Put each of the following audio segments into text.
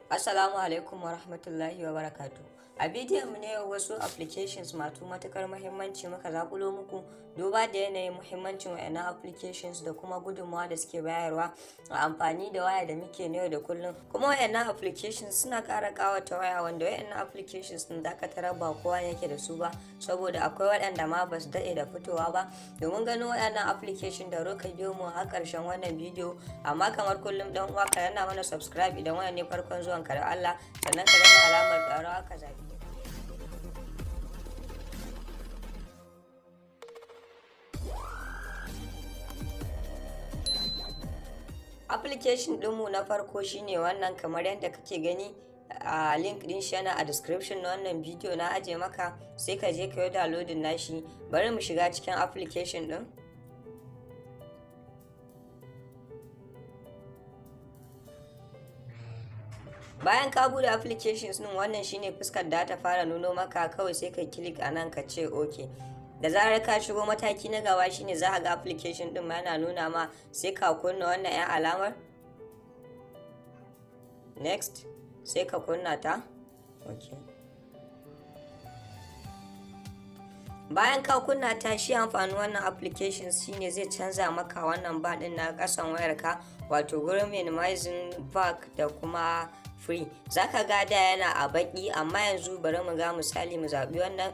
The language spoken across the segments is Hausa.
Assalamu alaikum wa rahmatullahi wa barakatu. A bidiyon mu na yau, wasu applications masu matukar muhimmanci muka zakulo muku, duba da yanayin muhimmancin wayannan applications da kuma gudunmawa da suke bayarwa a amfani da waya da muke na yau da kullum. Kuma wayannan applications suna ƙara ƙawata waya, wanda wayannan applications din da aka tarar ba kowa yake da su ba, saboda akwai waɗanda ma ba su daɗe da fitowa ba. Domin ganin waɗannan application da roka, biyo mu har ƙarshen wannan bidiyo. Amma kamar kullum, dan uwa, ka danna mana subscribe idan wannan ne farkon zuwan ka da Allah, sannan ka danna alamar ƙararrawa, ka zaɓi. Application ɗinmu na farko shine wannan, kamar yadda kake gani. A link din shi yana a description na wannan bidiyo na aje maka, sai ka je ka yi downloading nashi. Bari mu shiga cikin application din. Bayan ka bude applications din, wannan shine fuskar da ta fara nuno maka. Kawai sai ka click a nan, ka ce okay. Da zarar ka shigo, mataki na gaba shine za ka ga application din ma yana nuna ma, sai ka kunna wannan 'yan alamar next, sai ka kunna ta, okay. Bayan ka kunna ta, shi amfanin wannan application shine zai canza maka wannan bar din na kasan wayarka, wato gurin minimizing, back da kuma free. Zaka ga da yana a baki, amma yanzu bari mu ga misali, mu zaɓi wannan.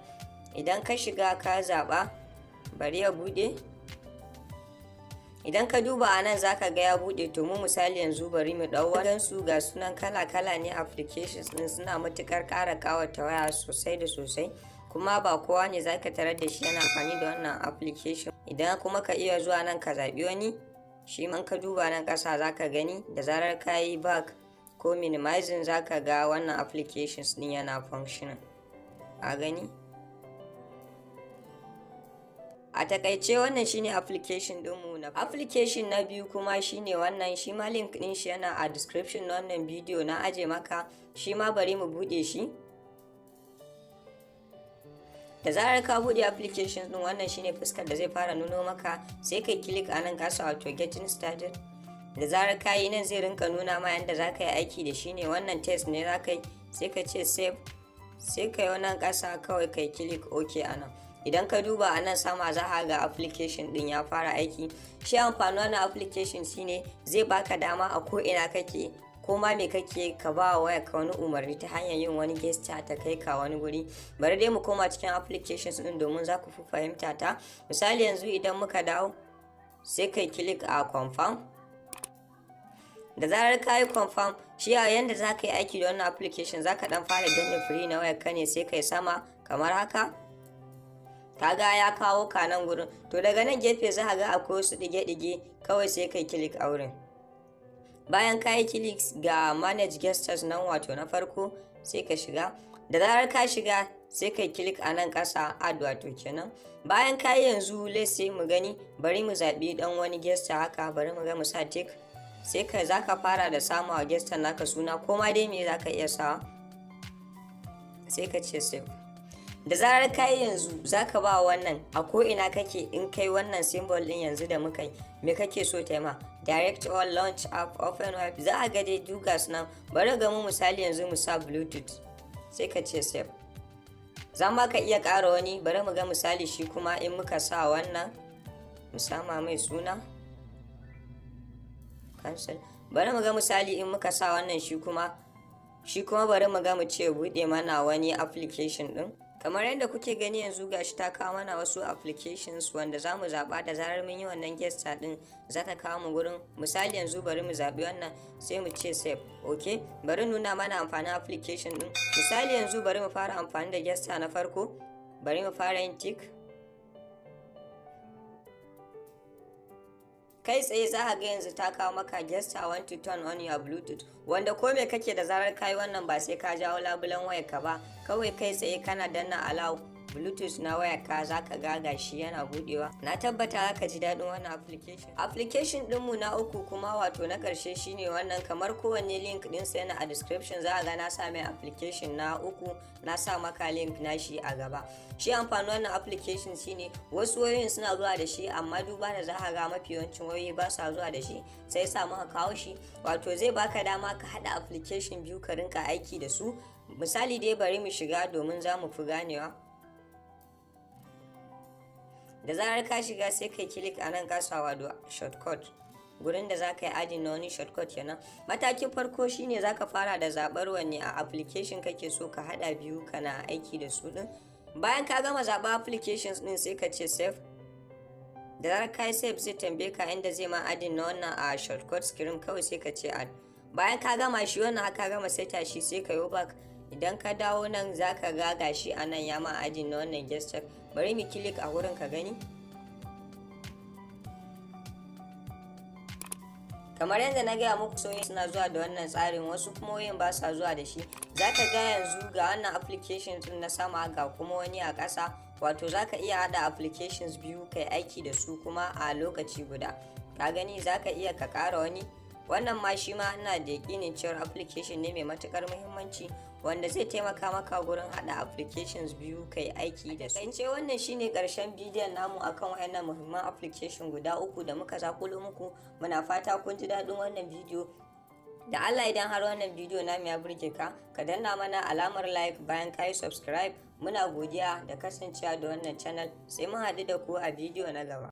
Idan ka shiga ka zaɓa, bari ya buɗe. Idan ka duba a nan, zaka ga ya buɗe. To, mu misali yanzu bari mu ɗau wadansu. Ga sunan kala-kala ne. Applications ɗin suna matuƙar ƙara ƙawata waya sosai da sosai, kuma ba kowa ne zaka tarar da shi yana amfani da wannan application. Idan kuma ka iya zuwa nan ka zaɓi wani shi man, ka duba nan ƙasa, zaka gani da zarar ka yi back ko minimizing, zaka ga wannan applications ɗin yana functioning a gani. A takaice, wannan shine application dinmu na. Application na biyu kuma shine wannan. Shi ma link din shi yana a description na wannan bidiyo na aje maka. Shi ma bari mu bude shi. Da zarar ka bude application din, wannan shine fuskar da zai fara nuno maka. Sai kai click a nan kasa, wato getting started. Da zarar ka yi, nan zai rinka nuna ma yanda za ka yi aiki da shi ne. Wannan test ne za ka yi, sai ka ce save, sai ka yi wannan kasa, kawai kai click ok a nan. Idan ka duba a nan sama, za a ga application din ya fara aiki. Shi amfani wannan application shine zai baka dama a ko ina kake, ko ma me kake, ka ba wa waya ka wani umarni ta hanyar yin wani gesture, ta kai ka wani guri. Bari dai mu koma cikin applications din domin za ku fi fahimta ta. Misali yanzu, idan muka dawo, sai kai click a confirm. Da zarar ka yi confirm, shi a yanda za ka yi aiki da wannan application, za ka dan fara danna free na wayar ka ne, sai kai sama kamar haka. Kaga ya kawo ka nan gurin. To, daga nan gefe za ka ga akwai wasu ɗige-ɗige, kawai sai kai click a wurin. Bayan ka yi click, ga manage gestures nan, wato na farko, sai ka shiga. Da zarar ka shiga, sai kai click a nan ƙasa, add wato kenan. Bayan ka yi, yanzu let's say mu gani, bari mu zaɓi ɗan wani gesture haka. Bari mu ga, mu sa tick. Sai ka za ka fara da samawa gesture naka suna, ko ma dai me za ka iya sawa, sai ka ce save. Da zarar ka yi, yanzu za ka ba wannan a ko'ina kake, in kai wannan symbol din yanzu da muka yi, me kake so ta ma? Direct all, launch app, open web, za a ga dai duka nan. Bari ga mu misali yanzu mu sa Bluetooth, sai ka ce save. Za ma ka iya ƙara wani. Bari mu ga misali, shi kuma in muka sa wannan, mu sama mai suna, cancel. Bari mu ga misali, in muka sa wannan, shi kuma bari mu ga, mu ce buɗe mana wani application din. Kamar yadda kuke gani yanzu, gashi ta kawo mana wasu applications wanda za mu zaɓa. Da zarar mun yi wannan gesture din, za ta kawo mu gurin. Misali yanzu bari mu zaɓi wannan, sai mu ce save. Ok, bari nuna mana amfanin application din. Misali yanzu bari mu fara amfani da gesture na farko. Bari mu fara yin tick. Kai tsaye za ka ga yanzu ta kawo maka "Gesture want to turn on your Bluetooth", wanda ko me kake, da zarar kayi wannan, ba sai ka jawo labulen wayar ka ba. Kawai kai tsaye kana danna allow, Bluetooth na wayarka, za ka ga gashi yana budewa. Na tabbata za ka ji daɗin wannan application. Application ɗinmu na uku kuma, wato na ƙarshe, shine wannan. Kamar kowanne, link ɗinsa yana a description. Za a ga na sa mai application na uku, na sa maka link na shi a gaba. Shi amfani wannan application shine wasu wayoyin suna zuwa da shi, amma duba da za a ga mafi yawancin wayoyi ba sa zuwa da shi, sai sa muka kawo shi. Wato zai baka dama ka haɗa application biyu ka rinka aiki da su. Misali dai, bari mu shiga domin za mu fi ganewa. Da zarar ka shiga, sai kai click a nan kasa, wato shortcut, gurin da za ka yi adding na wani shortcut kenan. Matakin farko shine za ka fara da zaɓar wanne a application kake so ka haɗa biyu kana aiki da su ɗin. Bayan ka gama zaɓa applications ɗin, sai ka ce save. Da zarar ka yi save, zai tambaye ka inda zai ma adding na wannan a shortcut screen. Kawai sai ka ce add. Bayan ka gama shi wannan, haka gama saita shi, sai ka yi back. Idan ka dawo nan, za ka ga gashi a nan ya ma adding na wannan gesture. Bari mu click a wurin ka gani. Kamar yadda na gaya muku, wayoyin suna zuwa da wannan tsarin, wasu kuma wayoyin ba sa zuwa da shi. Za ka ga yanzu ga wannan application din na sama, ga kuma wani a ƙasa. Wato za ka iya haɗa applications biyu kai aiki da su kuma a lokaci guda. Ka gani, za ka iya ka ƙara wani. Wannan ma shi ma ina da yakinin cewar application ne mai matukar muhimmanci wanda zai taimaka maka gurin hada applications biyu kai aiki da su. Ce wannan shine karshen bidiyon namu akan wayannan muhimman application guda uku da muka zakulo muku. Muna fata kun ji daɗin wannan bidiyo. Da Allah, idan har wannan bidiyo namu ya burge ka, ka danna mana alamar like bayan ka yi subscribe. Muna godiya da kasancewa da wannan channel. Sai mun haɗu da ku a bidiyo na gaba.